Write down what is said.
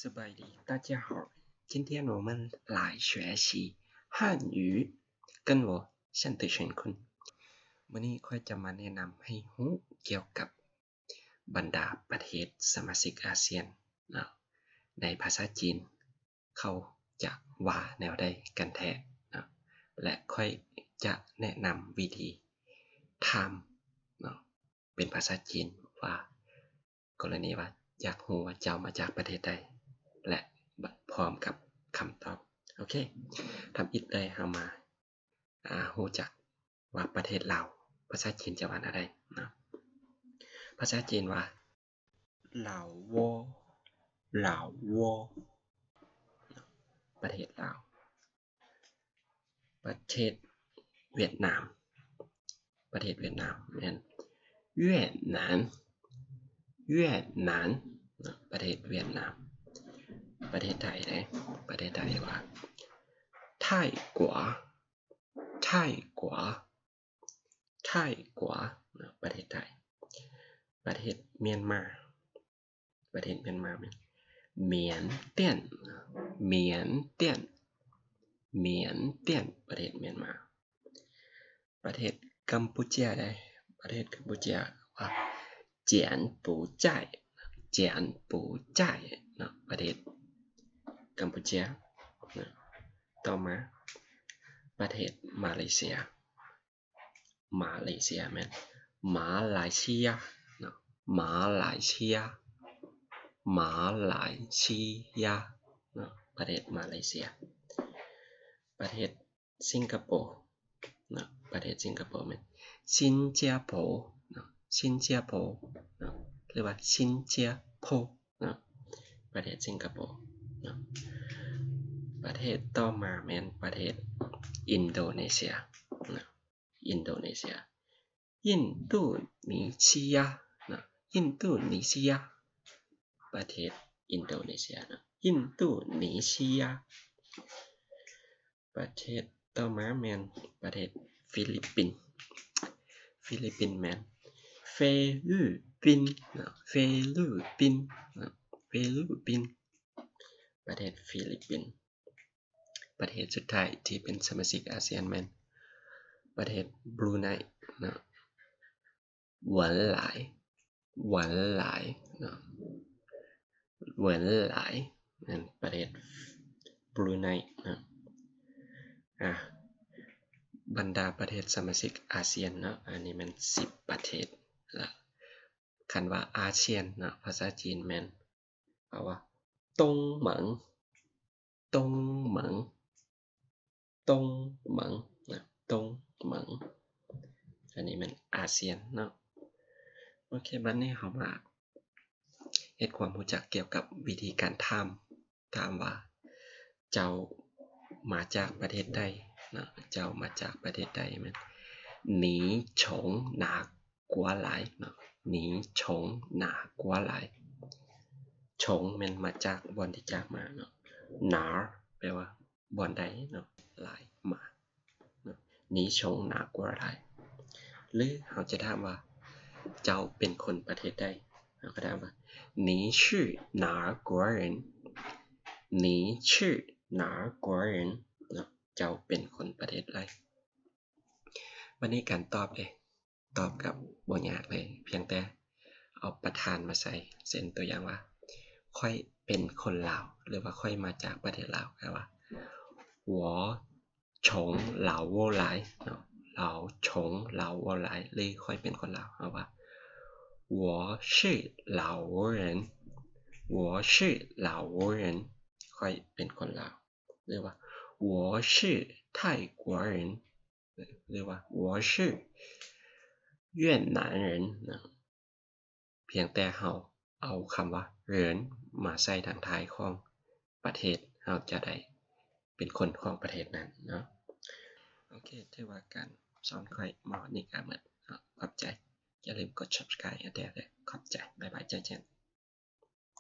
ສະບາຍດີ 大家好 今天我们来学习汉语 跟我山东省คน ມື້ນີ້ຂ້ອຍຈະມາແນະນຳໃຫ້ຮູ້ກ່ຽວກັບບັນດາປະເທດສະມາຊິກອາຊຽນເນາະ ໃນພາສາຈີນ ເຂົາຈະວ່າແນວໃດກັນແທ້ເນາະ ແລະ ຂ້ອຍຈະແນະນຳວິທີຖາມເນາະ ເປັນພາສາຈີນວ່າ ກໍລະນີວ່າຢາກຮູ້ວ່າເຈົ້າມາຈາກປະເທດໃດ ແລະ ພ້ອມກັບຄຳຕອບ. ໂອເຄ ທຳອິດເລີຍ ເຮົາມາ ອາ ຮູ້ຈັກວ່າປະເທດລາວ ພາສາຈີນຈະວ່າແນວໃດເນາະ. ພາສາຈີນວ່າ ລາວໂວ ລາວໂວ ປະເທດລາວ. ປະເທດຫວຽດນາມ ປະເທດຫວຽດນາມແມ່ນ ຫວຽດນາມ ຫວຽດນາມ ປະເທດຫວຽດນາມ. ປະເທດໄທເດ້ ປະເທດໄທວ່າ ໄທກົວ ໄທກົວ ໄທກົວ ປະເທດໄທ. ປະເທດມຽນມາ ປະເທດມຽນມາແມ່ນ ມຽນຕຽນ ມຽນຕຽນ ມຽນຕຽນ ປະເທດມຽນມາ. ປະເທດກຳປູເຈຍເດ້ ປະເທດກຳປູເຈຍວ່າ ຈຽນປູຈາຍ ຈຽນປູຈາຍເນາະ ປະເທດກຳປູເຈຍເນາະ. ຕໍ່ມາ ປະເທດມາເລເຊຍ ມາເລເຊຍແມ່ນ ມາລາຍເຊຍເນາະ ມາລາຍເຊຍ ມາລາຍເຊຍເນາະ ປະເທດມາເລເຊຍ. ປະເທດສິງກະໂປເນາະ ປະເທດສິງກະໂປແມ່ນ ຊິນເຈຍໂປເນາະ ຊິນເຈຍໂປເນາະ ຫຼືວ່າ ຊິນເຈຍໂປເນາະ ປະເທດສິງກະໂປເນາະ. ປະເທດຕໍ່ມາແມ່ນປະເທດອິນໂດເນເຊຍເນາະ ອິນໂດເນເຊຍ ອິນດູນີເຊຍເນາະ ອິນດູນີເຊຍ ປະເທດອິນໂດເນເຊຍເນາະ ອິນດູນີເຊຍ. ປະເທດຕໍ່ມາແມ່ນປະເທດຟີລິບປິນ ຟີລິບປິນແມ່ນ ຟີລິບປິນເນາະ ຟີລິບປິນເນາະ ຟີລິບປິນ ປະເທດຟີລິບປິນ. ປະເທດສຸດທ້າຍທີ່ເປັນສະມາຊິກອາຊຽນແມ່ນປະເທດບຣູໄນເນາະ ຫວັນຫຼາຍ ຫວັນຫຼາຍເນາະ ຫວັນຫຼາຍ ແມ່ນປະເທດບຣູໄນເນາະ. ອາ ບັນດາປະເທດສະມາຊິກອາຊຽນເນາະ ອັນນີ້ແມ່ນສິບປະເທດລະ. ຄັນວ່າອາຊຽນເນາະ ພາສາຈີນແມ່ນ ເວົ້າວ່າ ຕົງເໝິງ ຕົງເໝິງ ຕົງເໝິງນະ ຕົງເໝິງ ອັນນີ້ແມ່ນອາຊຽນເນາະ. ໂອເຄ ບັດນີ້ເຮົາມາເຮັດຄວາມຮູ້ຈັກກ່ຽວກັບວິທີການຖາມ ຖາມວ່າ ເຈົ້າມາຈາກປະເທດໃດເນາະ ເຈົ້າມາຈາກປະເທດໃດ ແມ່ນ 你从哪国来 ເນາະ 你从哪国来 从 ແມ່ນມາຈາກ ບ່ອນທີ່ຈາກມາເນາະ 哪 ແປວ່າບ່ອນໃດເນາະ 来 ມາເນາະ 你从哪国来 ຫຼືເຮົາຈະຖາມວ່າ ເຈົ້າເປັນຄົນປະເທດໃດ ເຮົາກໍຖາມວ່າ 你是哪国人 你是哪国人 ເນາະ ເຈົ້າເປັນຄົນປະເທດໃດ. ບັດນີ້ການຕອບເດ ຕອບກໍບໍ່ຍາກເລີຍ ພຽງແຕ່ເອົາປະທານມາໃສ່ ເຊັ່ນຕົວຢ່າງວ່າ ຂ້ອຍເປັນຄົນລາວ ຫຼືວ່າຂ້ອຍມາຈາກປະເທດລາວ ກໍວ່າ 我从老挝来 ເນາະ 我从老挝来 ຫຼືຂ້ອຍເປັນຄົນລາວ ເຮົາວ່າ 我是老挝人 我是老挝人 ຂ້ອຍເປັນຄົນລາວ ຫຼືວ່າ 我是泰国人 ຫຼືວ່າ 我是越南人 ເນາະ. ພຽງແຕ່ເຮົາເອົາຄຳວ່າ 人 ມາໃສ່ທາງທ້າຍຂອງປະເທດ ເຮົາຈະໄດ້ເປັນຄົນຂອງປະເທດນັ້ນເນາະ. ໂອເຄ ຖືວ່າການສອນຂ້ອຍມາຮອດນີ້ກໍໝົດເນາະ. ຂອບໃຈ. ຢ່າລືມກົດ Subscribe ໃຫ້ແດ່ເດີ. ຂອບໃຈ. ບາຍບາຍ. ເຈີກັນ.